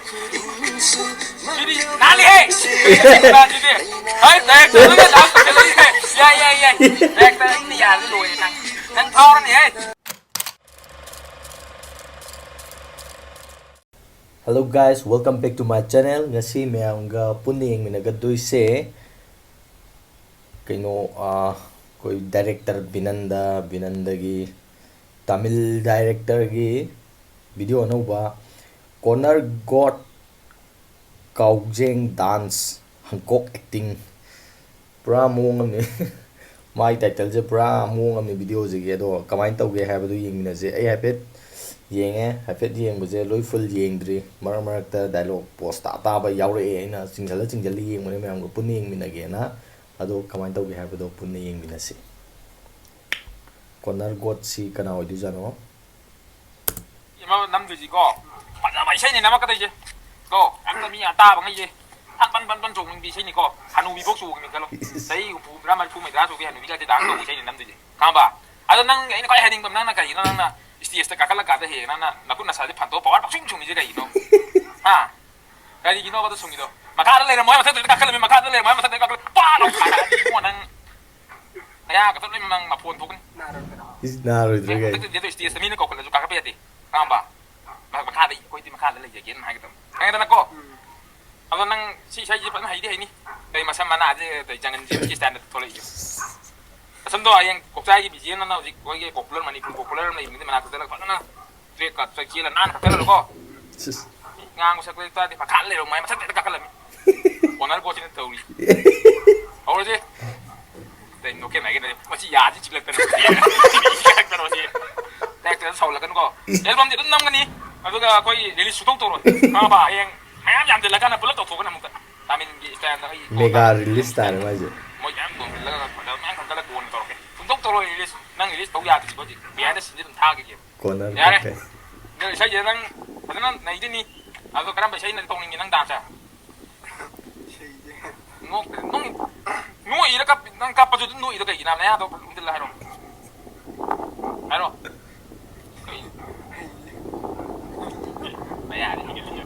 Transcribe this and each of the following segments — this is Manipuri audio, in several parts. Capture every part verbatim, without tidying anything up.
ꯁꯤꯗꯤ ꯅꯥꯜꯂꯤꯍꯦ! ꯁꯤꯗꯤ꯫ ꯍꯣꯏ, director ꯅꯪꯅ dance ꯇꯧꯁꯜꯂꯛꯏꯁꯦ꯫ ꯌꯥꯏ, ꯌꯥꯏ, ꯌꯥꯏ꯫ Director ꯅꯪꯅ ꯌꯥꯔꯗꯤ ꯂꯣꯏꯔꯦ ꯅꯪ꯫ ꯅꯪ ꯐꯥꯎꯔꯅꯤꯍꯦ꯫ Hello guys, welcome back to my channel. ꯉꯁꯤ ꯃꯌꯥꯝꯒ ꯄꯨꯟꯅ ꯌꯦꯡꯃꯤꯟꯅꯒꯗꯣꯏꯁꯦ ꯀꯩꯅꯣ, ꯑꯥ, ꯑꯩꯈꯣꯏ director ꯕꯤꯅꯟꯗ, ꯕꯤꯅꯟꯗꯒꯤ, ꯇꯥꯃꯤꯜ directorꯒꯤ video ꯑꯅꯧꯕ, ꯀꯣꯅꯔ ꯒꯣꯠ ꯀꯥꯎꯖꯦꯡ dance, ꯍꯪꯀꯣꯛ acting, ꯄꯨꯔꯥ ꯃꯑꯣꯡ ꯑꯃꯅꯤ꯫ ꯃꯥꯒꯤ titleꯁꯦ ꯄꯨꯔꯥ ꯃꯑꯣꯡ ꯑꯃꯅꯤ videoꯁꯤꯒꯤ꯫ ꯑꯗꯣ ꯀꯃꯥꯏꯅ ꯇꯧꯒꯦ ꯍꯥꯏꯕꯗꯨ ꯌꯦꯡꯃꯤꯟꯅꯁꯦ꯫ ꯑꯩ ꯍꯥꯏꯐꯦꯠ ꯌꯦꯡꯉꯦ, ꯍꯥꯏꯐꯦꯠ ꯌꯦꯡꯕꯁꯦ ꯂꯣꯏ full ꯌꯦꯡꯗ꯭ꯔꯤ꯫ ꯃꯔꯛ ꯃꯔꯛꯇ dialogue pause ꯇꯥ ꯇꯥꯕ ꯌꯥꯎꯔꯛꯑꯦ꯫ ꯑꯩꯅ ꯆꯤꯡꯁꯤꯜꯂ ꯆꯤꯡꯁꯤꯜꯂ ꯌꯦꯡꯕꯅꯦ ꯃꯌꯥꯝꯒ ꯄꯨꯟꯅ ꯌꯦꯡꯃꯤꯟꯅꯒꯦꯅ꯫ ꯑꯗꯣ ꯀꯃꯥꯏꯅ ꯇꯧꯒꯦ ꯍꯥꯏꯕꯗꯣ ꯄꯨꯟꯅ ꯌꯦꯡꯃꯤꯟꯅꯁꯤ꯫ ꯀꯣꯅꯔ ꯒꯣꯠꯁꯤ ꯀꯅꯥ ꯑꯣꯏꯗꯣꯏꯖꯥꯠꯅꯣ? ꯑꯃ ꯅꯝꯗꯣꯏꯁꯤꯀꯣ, ꯐꯖꯕ ꯏꯁꯩꯅꯤ ꯅꯝꯃꯛꯀꯗꯣꯏꯁꯦ꯫ ꯀꯣ, ꯑꯝꯇ ꯃꯤ ꯑꯇꯥꯕꯉꯩꯁꯦ ꯐꯟ ꯐꯟ ꯐꯟ ꯐꯟ ꯆꯣꯡꯅꯤꯡꯕꯤ ꯏꯁꯩꯅꯤꯀꯣ꯫ ꯍꯅꯨꯕꯤꯐꯧ ꯆꯣꯡꯉꯤ ꯈꯜꯂꯣ꯫ ꯏꯁ꯫ ꯆꯍꯤ ꯍꯨꯝꯐꯨ ꯃꯔꯥ, ꯃꯔꯤꯐꯨ ꯃꯩꯗ꯭ꯔꯥ ꯁꯨꯕꯤ ꯍꯅꯨꯕꯤꯒꯁꯦ dance ꯇꯧꯕ ꯏꯁꯩꯅꯤ ꯅꯝꯗꯣꯏꯁꯦ, ꯈꯪꯉꯕ? ꯑꯗꯣ ꯅꯪ, ꯑꯩꯅ ꯈ꯭ꯋꯥꯏ ꯍꯥꯏꯅꯤꯡꯕ ꯑꯃ, ꯅꯪꯅ ꯀꯩꯒꯤꯅꯣ ꯅꯪꯅ stageꯇ ꯀꯥꯈꯠꯂꯀꯥꯟꯗ ꯍꯦꯛ ꯅꯪꯅ ꯅꯈꯨꯠ ꯅꯁꯥꯁꯦ ꯐꯟꯗꯣꯛꯑ power ꯄꯪꯁꯨꯡ ꯁꯨꯡꯉꯤꯁꯦ ꯀꯩꯒꯤꯅꯣ? ꯍꯥ? ꯀꯔꯤꯒꯤꯅꯣꯕ ꯑꯗꯨ ꯁꯨꯡꯉꯤꯗꯣ? ꯃꯈꯥꯗ ꯂꯩꯔꯝꯃꯣꯏ, ꯃꯊꯛꯇ ꯀꯥꯈꯠꯂꯝꯃꯤ, ꯃꯈꯥꯗ ꯂꯩꯔꯝꯃꯣꯏ, ꯃꯊꯛꯇ ꯀꯥꯈꯠꯂ ꯄꯥꯛ ꯂꯥꯎ ꯊꯥꯔꯛꯑꯗꯤ ꯏꯕꯨꯡꯉꯣ ꯅꯪ ꯅꯌꯥꯒ ꯊꯣꯛꯂꯣꯏ ꯅꯪ ꯃꯐꯣꯟ ꯊꯣꯛꯀꯅꯤ꯫ ꯏꯁ, ꯅꯥꯔꯣꯏꯗ꯭ꯔꯣ ꯀꯩ? ꯍꯟꯗꯛꯇꯤ stageꯇ ꯃꯤꯅ ꯀꯧꯈꯠꯂꯁꯨ ꯀꯥꯈꯠꯄ ꯌꯥꯗꯦ꯫ ꯈꯪꯉꯕ? ꯃ-, ꯃꯈꯥꯗ, ꯑꯩꯈꯣꯏꯗꯤ ꯃꯈꯥꯗ ꯂꯩꯖꯒꯦꯅ ꯍꯥꯏꯒꯗꯕꯅꯤ꯫ ꯈꯪꯉꯦꯗꯅꯀꯣ? ꯎꯝ꯫ ꯑꯗꯣ ꯅꯪ ꯁꯤ ꯏꯁꯩꯁꯦ ꯐꯖꯅ ꯍꯩꯗꯤ ꯍꯩꯅꯤ꯫ ꯀꯩ ꯃꯁꯝ ꯃꯅꯥꯁꯦ ꯀꯩ ꯖꯪꯒꯜꯒꯤ ꯁ꯭ꯇꯥꯏꯜꯗ ꯊꯣꯛꯂꯛꯏꯁꯦ꯫ ꯃꯁꯝꯗꯣ ꯍꯌꯦꯡ ꯀꯣꯛꯆꯥꯏꯒꯤ ꯕꯤꯖꯦꯟ ꯑꯅ ꯍꯧꯖꯤꯛ ꯑꯩꯈꯣꯏꯒꯤ popular, ꯃꯅꯤꯄꯨꯔ popular ꯑꯃ ꯂꯩꯕꯅꯤꯗꯤ ꯃꯅꯥꯛꯇ ꯆꯠꯂꯒ ꯐꯖꯅ trackꯀ ꯆꯦꯜꯂ ꯅꯥꯟꯅ ꯀꯥꯈꯠꯂꯒꯀꯣ꯫ ꯁꯤꯁ꯫ ꯉꯥꯡꯕ ꯁꯛꯄ ꯇꯥꯔꯗꯤ ꯃꯈꯥ ꯂꯩꯔꯝꯃꯣꯏ, ꯃꯊꯛꯇ ꯍꯦꯛꯇ ꯀꯥꯈꯠꯂꯝꯃꯤ꯫ ꯀꯣꯅꯔ ꯒꯣꯠꯁꯤꯅ ꯇꯧꯔꯤ꯫ ꯍꯧꯔꯁꯤ꯫ ꯀꯩꯅꯣ ꯀꯩꯝ ꯍꯥꯏꯒꯦ ꯇꯧꯔꯤ꯫ ꯃꯁꯤ ꯌꯥꯁꯤ ꯆꯤꯛꯂꯛꯇꯅ ꯃꯁꯤ꯫ ꯆꯤꯛꯂꯛꯇꯅ ꯃꯁꯤ꯫ ꯂꯥꯏꯔꯤꯛꯇ ꯁꯥꯎꯂꯛꯀꯅꯨꯀꯣ꯫ Albumꯗꯤ ꯑꯗꯨꯝ ꯅꯝꯒꯅꯤ꯫ ꯑꯗꯨꯒ ꯑꯩꯈꯣꯏ release ꯁꯨꯡꯇꯧ ꯇꯧꯔꯣꯏ꯫ ꯈꯪꯉꯕ? ꯍꯌꯦꯡ ꯃꯌꯥꯝ ꯌꯥꯝꯁꯤꯜꯂꯀꯥꯟꯗ ꯄꯨꯂꯞ ꯇꯧꯊꯣꯛꯀꯅꯤ ꯑꯃꯨꯛꯇ꯫ ꯇꯥꯃꯤꯜꯒꯤ styleꯗ ꯑꯩ mega release ꯇꯥꯔꯦ ꯃꯥꯏꯁꯦ꯫ ꯃꯣꯏ ꯃꯌꯥꯝ ꯇꯧꯁꯤꯜꯂꯒ ꯐꯖꯕ ꯃꯌꯥꯝ ꯈꯟꯒꯠꯂꯒ ꯀꯣꯟꯅ ꯇꯧꯔꯛꯀꯦ꯫ ꯁꯨꯡꯇꯧ ꯇꯧꯔꯣꯏ release꯫ ꯅꯪ release ꯇꯧ ꯌꯥꯗ꯭ꯔꯤꯁꯤꯕꯣ ꯍꯧꯖꯤꯛ꯫ Behind the sceneꯁꯦ ꯑꯗꯨꯝ ꯊꯥꯈꯤꯒꯦꯕ꯫ ꯀꯣꯅꯔ ꯌꯥꯔꯦ꯫ ꯀꯞꯄꯦ꯫ ꯅꯪ ꯏꯁꯩꯁꯦ ꯅꯪ ꯐꯖꯅ ꯅꯩꯗꯣꯏꯅꯤ꯫ ꯑꯗꯣ ꯀꯔꯝꯕ ꯏꯁꯩꯅ ꯇꯧꯅꯤꯡꯉꯤ ꯅꯪ danceꯁꯦ? ꯏꯁꯩꯁꯦ꯫ ꯅꯣꯛ-, ꯅꯣꯛ-, ꯅꯣꯛꯏꯔ ꯀꯞ-, ꯅꯪ ꯀꯞꯄꯁꯨ ꯑꯗꯨꯝ ꯅꯣꯛꯏꯗꯣ ꯀꯩꯒꯤꯅꯣ? ꯅꯌꯥꯗꯣ ꯎꯝꯖꯤꯜꯂ ꯍꯥꯏꯔꯣ꯫ ꯍꯥꯏꯔꯣ꯫ ꯀꯩꯅꯣ? ꯅꯌꯥꯗꯤ ꯍꯤꯡꯒꯠꯂꯤꯅꯦ꯫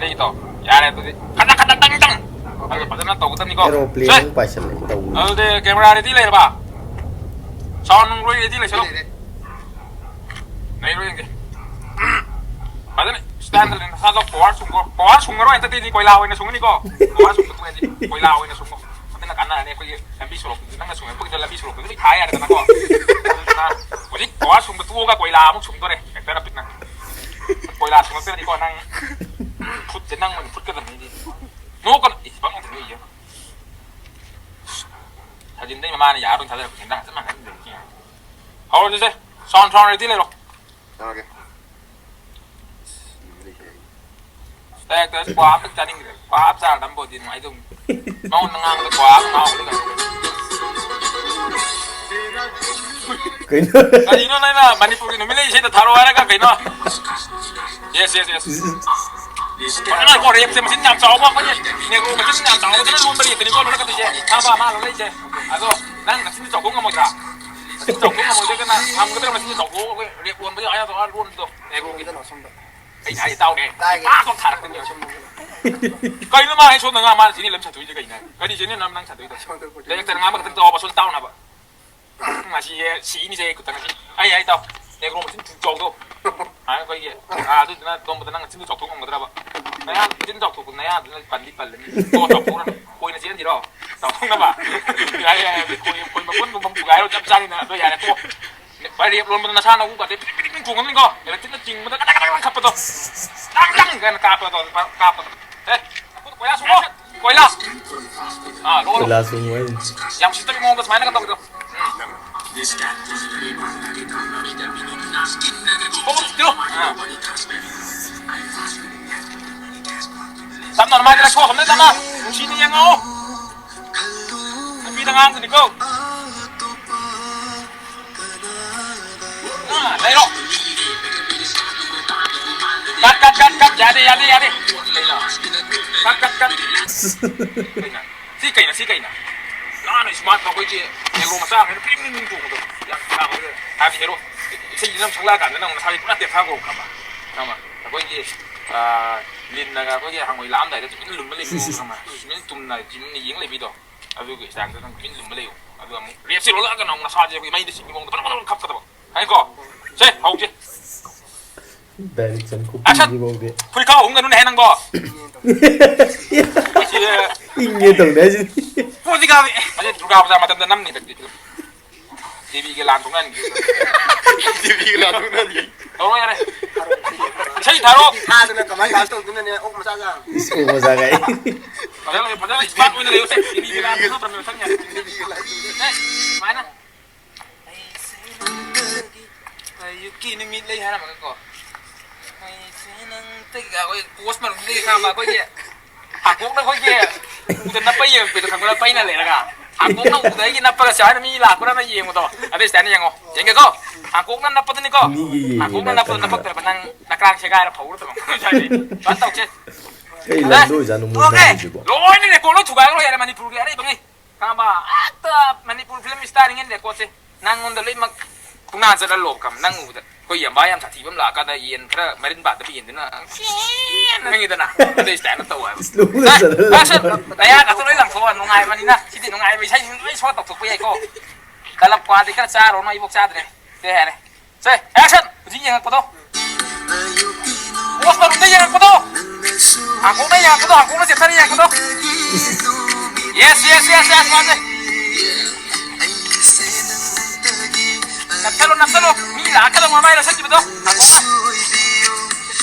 ꯑꯩꯗꯣ ꯌꯥꯔꯦ ꯑꯗꯨꯗꯤ꯫ ꯈꯇꯪ, ꯈꯇꯪ, ꯈꯇꯪ, ꯈꯇꯪ꯫ ꯑꯗꯨ ꯐꯖꯅ ꯇꯧꯒꯗꯕꯅꯤꯀꯣ꯫ ꯑꯦꯔꯣꯄ꯭ꯂꯦꯟ ꯁꯦ! ꯑꯃꯨꯛ ꯄꯥꯏꯁꯜꯂꯛꯑꯦ ꯇꯧꯔꯤ꯫ ꯑꯗꯨꯗꯤ ꯀꯦꯃꯦꯔꯥ ꯔꯦꯗꯤ ꯂꯩꯔꯕ? ꯁꯥꯎꯟ ꯅꯨꯡ ꯂꯣꯏ ꯔꯦꯗꯤ ꯂꯩꯁꯜꯂꯣ꯫ ꯂꯩꯔꯦ꯫ ꯅꯩꯔꯣ ꯌꯦꯡꯒꯦ꯫ ꯐꯖꯅ ꯁ꯭ꯇꯥꯏꯜꯗ ꯂꯩ꯫ ꯅꯁꯥꯗꯣ ꯄꯋꯥꯔ ꯁꯨꯡꯉꯣ꯫ ꯄꯋꯥꯔ ꯁꯨꯡꯉꯔꯣꯏ ꯍꯟꯗꯛꯇꯩꯗꯤ ꯀꯣꯏꯂꯥ ꯑꯣꯏꯅ ꯁꯨꯡꯉꯅꯤꯀꯣ꯫ ꯄꯋꯥꯔ ꯁꯨꯡꯕ ꯇꯣꯛꯑꯗꯤ ꯀꯣꯏꯂꯥ ꯑꯣꯏꯅ ꯁꯨꯡꯉꯣ꯫ ꯑꯗꯨꯅ ꯀꯥꯟꯅꯔꯅꯤ ꯑꯩꯈꯣꯏꯒꯤ ꯂꯝꯕꯤ ꯁꯣꯔꯣꯛꯇꯨꯗꯤ꯫ ꯅꯪꯅ ꯁꯨꯡꯉꯛꯄꯒꯤꯗ ꯂꯝꯕꯤ ꯁꯣꯔꯣꯛꯇꯨꯗꯤ ꯂꯣꯏ ꯊꯥ ꯌꯥꯔꯦꯗꯅꯀꯣ꯫ ꯑꯗꯨꯗꯨꯅ ꯍꯧꯖꯤꯛ ꯄꯋꯥꯔ ꯁꯨꯡꯕ ꯇꯣꯛꯑꯒ ꯀꯣꯏꯂꯥ ꯑꯃꯨꯛ ꯁꯨꯡꯗꯣꯔꯦ꯫ ꯍꯦꯛꯇ ꯅꯪ ꯀꯣꯏꯂꯥ ꯁꯨꯡꯉꯛꯇ꯭ꯔꯗꯤꯀꯣ ꯅꯪ ꯈꯨꯠꯁꯦ ꯅꯪ ꯑꯣꯏꯅ ꯐꯨꯠꯀꯗꯕꯅꯤ ꯑꯩꯗꯤ꯫ ꯅꯣꯛꯀꯅꯨ꯫ ꯏꯁ, ꯄꯪꯅꯣꯛꯇ ꯅꯣꯛꯏꯌꯦ꯫ ꯁꯥꯖꯤꯟꯗꯩ ꯃꯃꯥꯅ ꯌꯥꯔꯣꯏ ꯊꯥꯗꯔꯛꯄꯁꯦ ꯅꯪ ꯆꯞ ꯃꯥꯟꯅꯅ ꯂꯩꯔꯤꯁꯦ꯫ ꯍꯧꯔꯁꯤꯁꯦ꯫ ꯁꯥꯎꯟ, ꯁꯥꯎꯟ ꯔꯦꯗꯤ ꯂꯩꯔꯣ꯫ ꯇꯧꯔꯒꯦ꯫ ꯇꯥꯏ, ꯇꯥꯏ, ꯀ꯭ꯋꯥ ꯑꯝꯇ ꯆꯥꯅꯤꯡꯗ꯭ꯔꯦ꯫ ꯀ꯭ꯋꯥ ꯑꯃ ꯆꯥꯔ ꯅꯝꯕ ꯑꯣꯏꯗꯤ ꯅꯨꯡꯉꯥꯏꯗꯧꯅꯤ꯫ ꯅꯉꯣꯟꯗ ꯉꯥꯡꯕꯗ ꯀ꯭ꯋꯥ ꯑꯃ ꯉꯥꯎꯕꯗ ꯀꯩꯅꯣ? ꯀꯩꯅꯣ? ꯀꯔꯤꯅꯣ ꯅꯪꯅ ꯃꯅꯤꯄꯨꯔꯒꯤ ꯅꯨꯃꯤꯠꯂꯩ ꯏꯁꯩꯗ ꯊꯥꯔꯛꯑꯣ ꯍꯥꯏꯔꯒ ꯀꯩꯅꯣ? Yes, yes, yes. ꯐꯖꯅ ꯀꯣ, ꯔꯦꯞꯁꯦ ꯃꯆꯤꯟ ꯌꯥꯝ ꯆꯥꯎꯕ, ꯑꯩꯈꯣꯏꯒꯤ ꯅꯦꯒ꯭ꯔꯣ ꯃꯆꯤꯟ ꯌꯥꯝ ꯆꯥꯎꯕꯗꯨꯅ ꯂꯣꯟꯕ ꯔꯦꯞꯇꯅꯤꯀꯣ ꯂꯣꯜꯂꯛꯀꯗꯣꯏꯁꯦ꯫ ꯈꯪꯉꯕ ꯃꯥ ꯂꯣꯜꯂꯛꯏꯁꯦ? ꯑꯗꯣ ꯅꯪ ꯅꯆꯤꯟꯗꯤ ꯆꯥꯎꯊꯣꯛ ꯉꯝꯃꯣꯏꯗ꯭ꯔꯥ? ꯅꯆꯤꯟ ꯆꯥꯎꯊꯣꯛ ꯉꯝꯃꯣꯏꯗ꯭ꯔꯒꯅ ꯉꯝꯒꯗ꯭ꯔꯥ? ꯅꯆꯤꯟꯗꯤ ꯆꯥꯎꯊꯣꯛꯑꯒ ꯔꯦꯞ ꯂꯣꯟꯕ ꯌꯥꯎ ꯌꯥꯗ꯭ꯔꯣ? ꯂꯣꯟꯕꯗꯣ ꯅꯦꯒ꯭ꯔꯣꯒꯤ꯫ ꯑꯩꯅ ꯍꯥꯏ ꯇꯥꯎꯅꯦ꯫ ꯇꯥꯏꯌꯦ꯫ ꯄꯥꯛ ꯂꯥꯎ ꯊꯥꯔꯛꯀꯅꯤ꯫ ꯀꯩꯅꯣ ꯃꯥ ꯍꯦꯛ ꯁꯣꯝꯗ ꯉꯥ ꯃꯥꯅ ꯁꯤꯅꯤ ꯂꯝ ꯁꯟꯗꯣꯛꯏꯁꯦ ꯀꯩꯅꯣ? ꯀꯔꯤ ꯁꯤꯅꯤ ꯅꯝ ꯅꯪ ꯁꯟꯗꯣꯛꯏꯗꯣ? ꯁꯣꯝꯗ ꯀꯣꯏꯆꯠ ꯗꯥꯏꯔꯦꯛꯇꯔ ꯉꯥꯡꯕ ꯈꯛꯇꯪ ꯇꯧꯑꯣꯕ, ꯁꯣꯝꯗ ꯇꯥꯎꯅꯕ꯫ ꯉꯁꯤ ꯁꯤꯅꯤꯁꯦ ꯈꯨꯠꯇ ꯉꯁꯤ꯫ ꯑꯩ ꯍꯥꯏ ꯇꯥꯎ꯫ ꯅꯦꯒ꯭ꯔꯣ ꯃꯆꯤꯟ ꯊꯨ ꯆꯥꯎꯗꯣ꯫ ꯑꯥ, ꯑꯩꯈꯣꯏꯒꯤ, ꯑꯥ, ꯑꯗꯨꯗꯨꯅ ꯇꯣꯝꯕꯗ ꯅꯪ ꯅꯆꯤꯟꯗꯣ ꯆꯥꯎꯊꯣꯛ ꯉꯝꯒꯗ꯭ꯔꯕ? ꯅꯌꯥ, ꯅꯆꯤꯟ ꯆꯥꯎꯊꯣꯛꯄ ꯅꯌꯥꯗꯨꯅ ꯄꯟꯗꯤ ꯄꯜꯂꯅꯤ꯫ ꯇꯣ, ꯆꯥꯎꯊꯣꯛꯎꯔꯅꯨ꯫ ꯀꯣꯏꯅ ꯆꯦꯟꯁꯤꯔꯣ? ꯆꯥꯎꯊꯣꯛꯅꯕ? ꯌꯥꯔꯦ, ꯌꯥꯔꯦ, ꯌꯥꯔꯦ꯫ ꯈꯣꯏ, ꯈꯣꯏ ꯃꯀꯨꯟꯒꯨꯝꯕ ꯑꯃ ꯄꯨꯒꯥꯏꯔꯣ, ꯆꯞ ꯆꯥꯔꯦꯅ꯫ ꯑꯗꯣ ꯌꯥꯔꯦ, ꯇꯣ꯫ ꯔꯦꯞ ꯂꯣꯟꯕꯗꯣ ꯅꯁꯥ ꯅꯎ ꯀꯥꯗꯦ ꯄꯤꯗꯤꯛ ꯄꯤꯗꯤꯛ ꯄꯤꯗꯤꯛ ꯆꯣꯡꯉꯝꯅꯤꯀꯣ꯫ ꯏꯂꯦꯛꯇ꯭ꯔꯤꯛꯅ ꯆꯤꯡꯕꯗ ꯀꯗꯥꯛ ꯀꯗꯥꯛ ꯀꯗꯥꯛ ꯈꯞꯄꯗꯣ꯫ ꯇꯥꯡ ꯇꯥꯡ ꯀꯥꯏꯅ ꯀꯥꯞꯄꯗꯣ, ꯀꯥꯞꯄꯗꯣ꯫ ꯑꯦ, ꯀꯣꯏꯂꯥ ꯁꯨꯡꯉꯣ꯫ ꯀꯣꯏꯂꯥ꯫ ꯑꯥ, ꯂꯣ, ꯂꯣ꯫ ꯀꯣꯏꯂꯥ ꯁꯨꯡꯉꯣ ꯍꯥꯏꯁꯤꯅꯤ꯫ ꯌꯥꯝ ꯎꯁꯤꯠꯇꯕꯒꯤ ꯃꯑꯣꯡꯗ ꯁꯨꯃꯥꯏꯅꯒ ꯇꯧꯕꯗꯣ꯫ ꯎꯝ꯫ ꯀꯣꯛ ꯇꯤꯜꯂꯣ꯫ ꯑꯥ꯫ ꯇꯞꯅ ꯑꯗꯨꯃꯥꯏꯅ ꯂꯩꯊꯣꯛꯑꯣ, ꯇꯞꯅ, ꯇꯞꯅ꯫ ꯅꯨꯡꯁꯤꯅ ꯌꯦꯡꯉꯛꯑꯣ꯫ ꯅꯨꯄꯤꯗ ꯉꯥꯡꯒꯅꯤꯀꯣ꯫ ꯑꯥ, ꯂꯩꯔꯣ꯫ ꯀꯠ, ꯀꯠ, ꯀꯠ, ꯀꯠ꯫ ꯌꯥꯗꯦ, ꯌꯥꯗꯦ, ꯌꯥꯗꯦ꯫ ꯀꯠ, ꯀꯠ, ꯀꯠ꯫ ꯀꯩꯅꯣ? ꯁꯤ ꯀꯩꯅꯣ? ꯁꯤ ꯀꯩꯅꯣ? ꯌꯥꯝꯅ smart ꯑꯩꯈꯣꯏꯒꯤ ꯍꯦꯔꯣ ꯃꯆꯥ ꯑꯃꯅ ꯄꯤꯡ ꯄꯤꯡ ꯄꯤꯡ ꯆꯣꯡꯕꯗꯣ꯫ ꯌꯥꯝ ꯁꯥꯕ꯫ ꯍꯥꯏꯕꯗꯤ ꯍꯦꯔꯣ ꯏꯁꯩꯁꯤꯅ ꯑꯃꯨꯛ ꯁꯛꯂꯛꯑꯀꯥꯟꯗ ꯅꯪ ꯅꯁꯥꯁꯦ ꯄꯨꯔꯥ ꯇꯦꯛꯊꯈ꯭ꯔꯣ ꯈꯪꯉꯕ? ꯈꯪꯉꯕ? ꯑꯩꯈꯣꯏꯒꯤ ꯑꯥ, ꯂꯤꯟꯅꯒ ꯑꯩꯈꯣꯏꯒꯤ ꯍꯪꯉꯣꯏ ꯂꯥꯛꯑꯝꯗꯥꯏꯗ ꯇꯨꯃꯤꯟ ꯂꯨꯝꯕ ꯂꯩꯕ ꯃꯑꯣꯡꯗꯣ ꯈꯪꯕ꯭ꯔꯥ? ꯇꯨꯃꯤꯟ ꯆꯨꯝꯅ ꯇꯨꯃꯤꯟ ꯌꯦꯡ ꯂꯩꯕꯤꯗꯣ꯫ ꯑꯗꯨꯒꯤ ꯏꯁꯇꯥꯏꯜꯗ ꯅꯪ ꯇꯨꯃꯤꯟ ꯂꯨꯝꯕ ꯂꯩꯌꯨ꯫ ꯑꯗꯨꯒ ꯑꯃꯨꯛ ꯔꯦꯞꯁꯦ ꯂꯣꯜꯂꯛꯑꯒꯅ ꯑꯃꯨꯛ ꯅꯁꯥꯁꯦ ꯑꯩꯈꯣꯏꯒꯤ ꯃꯩꯗ ꯆꯤꯡꯕ ꯃꯑꯣꯡꯗ ꯕꯗꯪ ꯕꯗꯪ ꯈꯞꯀꯗꯕ꯫ ꯈꯪꯉꯦꯀꯣ? ꯁꯦ, ꯍꯧꯁꯦ꯫ Direction action! ꯈꯨꯄꯤꯁꯤꯐꯥꯎꯗꯤ꯫ ꯐꯨꯔꯤꯠꯈꯥꯎ ꯍꯨꯝꯒꯅꯨꯅꯦ ꯅꯪꯕꯣ꯫ ꯑꯁꯤ, ꯏꯪꯉꯦ ꯇꯧꯅꯦ ꯍꯥꯏꯁꯤꯗꯤ꯫ ꯄꯣꯠꯁꯤ ꯀꯥꯕꯤ꯫ ꯑꯁꯤ ꯗꯨꯔꯒꯥ ꯄꯨꯖꯥ ꯃꯇꯝꯗ ꯅꯝꯅꯤ ꯍꯟꯗꯛꯇꯤ ꯐꯤꯂꯝ꯫ ꯗꯦꯕꯤꯒ ꯂꯥꯟ ꯁꯣꯛꯅꯍꯟꯒꯦ꯫ ꯗꯦꯕꯤꯒ ꯂꯥꯟ ꯁꯣꯛꯅꯍꯟꯒꯦ꯫ ꯇꯧꯔꯣ ꯌꯥꯔꯦ꯫ ꯏꯁꯩ ꯊꯥꯔꯣ꯫ ꯊꯥꯗꯅ ꯀꯃꯥꯏꯅ ꯗꯥꯟꯁ ꯇꯧꯗꯣꯏꯅꯣꯅꯦ, ꯑꯣꯛ ꯃꯆꯥꯒ꯫ ꯏꯁ, ꯑꯣꯛ ꯃꯆꯥꯒ꯫ ꯐꯖꯅ ꯂꯩꯌꯨ, ꯐꯖꯅ ꯏꯁꯃꯥꯔꯠ ꯑꯣꯏꯅ ꯂꯩꯌꯨꯁꯦ꯫ ꯗꯦꯕꯤꯒ ꯂꯥꯟ ꯁꯣꯛꯅꯗ꯭ꯔꯕꯅꯦ ꯃꯊꯪ ꯌꯥꯔꯦ꯫ ꯗꯦꯕꯤꯒ ꯂꯥꯟ ꯁꯣꯛꯅꯍꯟꯒꯦ꯫ ꯑꯦ, ꯁꯨꯃꯥꯏꯅ꯫ ꯑꯩꯁꯦ ꯅꯪꯗꯒꯤ ꯑꯌꯨꯛꯀꯤ ꯅꯨꯃꯤꯠ ꯂꯩ ꯍꯥꯏꯔꯝꯃꯒꯀꯣ꯫ ꯑꯩꯁꯦ ꯅꯪꯗꯒꯤ ꯑꯩꯈꯣꯏ ꯄꯣꯁ ꯃꯅꯨꯡꯗꯒꯤ ꯈꯪꯉꯕ ꯑꯩꯈꯣꯏꯒꯤ ꯍꯥꯡꯀꯣꯛꯅ ꯑꯩꯈꯣꯏꯒꯤ ꯎꯗ ꯅꯞꯄ ꯌꯦꯡꯉꯛꯄꯗꯣ ꯈꯪꯕ꯭ꯔꯥ? ꯄꯩꯅ ꯂꯩꯔꯒ ꯍꯥꯡꯀꯣꯛꯅ ꯎꯗ ꯑꯩꯒꯤ ꯅꯞꯄꯒ ꯁꯨꯃꯥꯏꯅ ꯃꯤ ꯂꯥꯛꯄ꯭ꯔꯥꯅ ꯌꯦꯡꯕꯗꯣ꯫ ꯑꯗꯨ ꯁꯨꯃꯥꯏꯅ ꯌꯦꯡꯉꯣ꯫ ꯌꯦꯡꯒꯦꯀꯣ? ꯍꯥꯡꯀꯣꯛꯅ ꯅꯞꯄꯗꯨꯅꯤꯀꯣ꯫ ꯃꯤꯒꯤ ꯌꯦꯡꯉꯤ ꯍꯥꯡꯀꯣꯛꯅ ꯅꯞꯄꯗꯨ ꯅꯠꯇꯕꯅꯤꯅ꯫ ꯅꯞꯄꯛꯇ꯭ꯔꯕ ꯅꯪ ꯅꯀ꯭ꯔꯥꯡ ꯁꯦꯒꯥꯏꯔ ꯐꯧꯔꯗꯕ꯫ ꯁꯨꯃꯥꯏꯅ ꯇꯧꯁꯦ꯫ ꯀꯩ ꯂꯝꯗ ꯑꯣꯏꯖꯥꯠꯅꯣ ꯃꯣꯏ ꯑꯣꯀꯦ꯫ ꯅꯝꯃꯤꯁꯤꯕꯣ? ꯂꯣꯏꯅ ꯔꯦꯀꯣꯔꯠ ꯂꯣꯏ ꯊꯨꯒꯥꯏꯈ꯭ꯔꯣ ꯌꯥꯔꯦ ꯃꯅꯤꯄꯨꯔꯒꯤ ꯑꯔꯩꯕꯉꯩ꯫ ꯈꯪꯉꯕ? ꯍꯦꯛꯇ ꯃꯅꯤꯄꯨꯔ ꯐꯤꯂꯝ ꯁ꯭ꯇꯥꯔ ꯏꯟꯗꯤꯌꯟ ꯔꯦꯀꯣꯔꯠꯁꯦ ꯅꯪꯉꯣꯟꯗ ꯂꯣꯏꯅꯃꯛ ꯄꯨꯡꯅꯥ ꯆꯠꯍꯜꯂꯣ ꯈꯪꯉꯕ? ꯅꯪ ꯎꯕꯗ ꯑꯩꯈꯣꯏ ꯌꯥꯝꯕꯥ ꯌꯥꯝ ꯁꯥꯊꯤꯕ ꯑꯃ ꯂꯥꯛꯑꯀꯥꯟꯗ ꯌꯦꯟ ꯈꯔ ꯃꯔꯤꯟ ꯄꯥꯟꯗꯕ ꯌꯦꯟꯗꯨꯅ ꯈꯪꯉꯤꯗꯅ? ꯑꯗꯨꯏ ꯁ꯭ꯇꯥꯏꯜꯗ ꯇꯧ ꯍꯥꯏꯕ꯫ ꯏꯁ, ꯂꯨꯅ ꯑꯦ, ꯆꯠꯍꯜꯂꯣ꯫ ꯑꯁ, ꯅꯌꯥ ꯀꯥꯇꯣ ꯂꯣꯏ ꯂꯪꯊꯣꯛꯑꯣ꯫ ꯅꯨꯡꯉꯥꯏꯕꯅꯤꯅ ꯁꯤꯗꯤ ꯅꯨꯡꯉꯥꯏꯕ ꯏꯁꯩꯁꯤꯡ ꯂꯣꯏ ꯁꯣ ꯇꯧꯊꯣꯛꯄ ꯌꯥꯏꯀꯣ꯫ ꯀꯂꯞ ꯀ꯭ꯋꯥꯗꯤ ꯈꯔ ꯆꯥꯔꯣꯅ ꯑꯩꯕꯣꯛ ꯆꯥꯗ꯭ꯔꯦ꯫ ꯁꯦ, ꯍꯥꯏꯔꯦ꯫ ꯁꯦ, ꯑꯦꯛꯁꯟ! ꯍꯧꯖꯤꯛ ꯌꯦꯡꯉꯛꯄꯗꯣ꯫ ꯄꯣꯁ ꯃꯅꯨꯡꯗ ꯌꯦꯡꯉꯛꯄꯗꯣ꯫ ꯍꯥꯡꯀꯣꯛꯅ ꯌꯦꯡꯉꯛꯄꯗꯣ, ꯍꯥꯡꯀꯣꯛꯅ ꯆꯦꯞꯊꯔ ꯌꯦꯡꯉꯛꯄꯗꯣ꯫ ꯌꯦꯁ, ꯌꯦꯁ, ꯌꯦꯁ, ꯌꯦꯁ, ꯃꯥꯅꯦ꯫ ꯅꯞꯁꯜꯂꯣ, ꯅꯞꯁꯜꯂꯣ꯫ ꯃꯤ ꯂꯥꯛꯀꯗꯧ ꯃꯃꯥꯏ ꯅꯞꯁꯟꯈꯤꯕꯗꯣ꯫ ꯍꯥꯡꯀꯣꯛꯅ꯫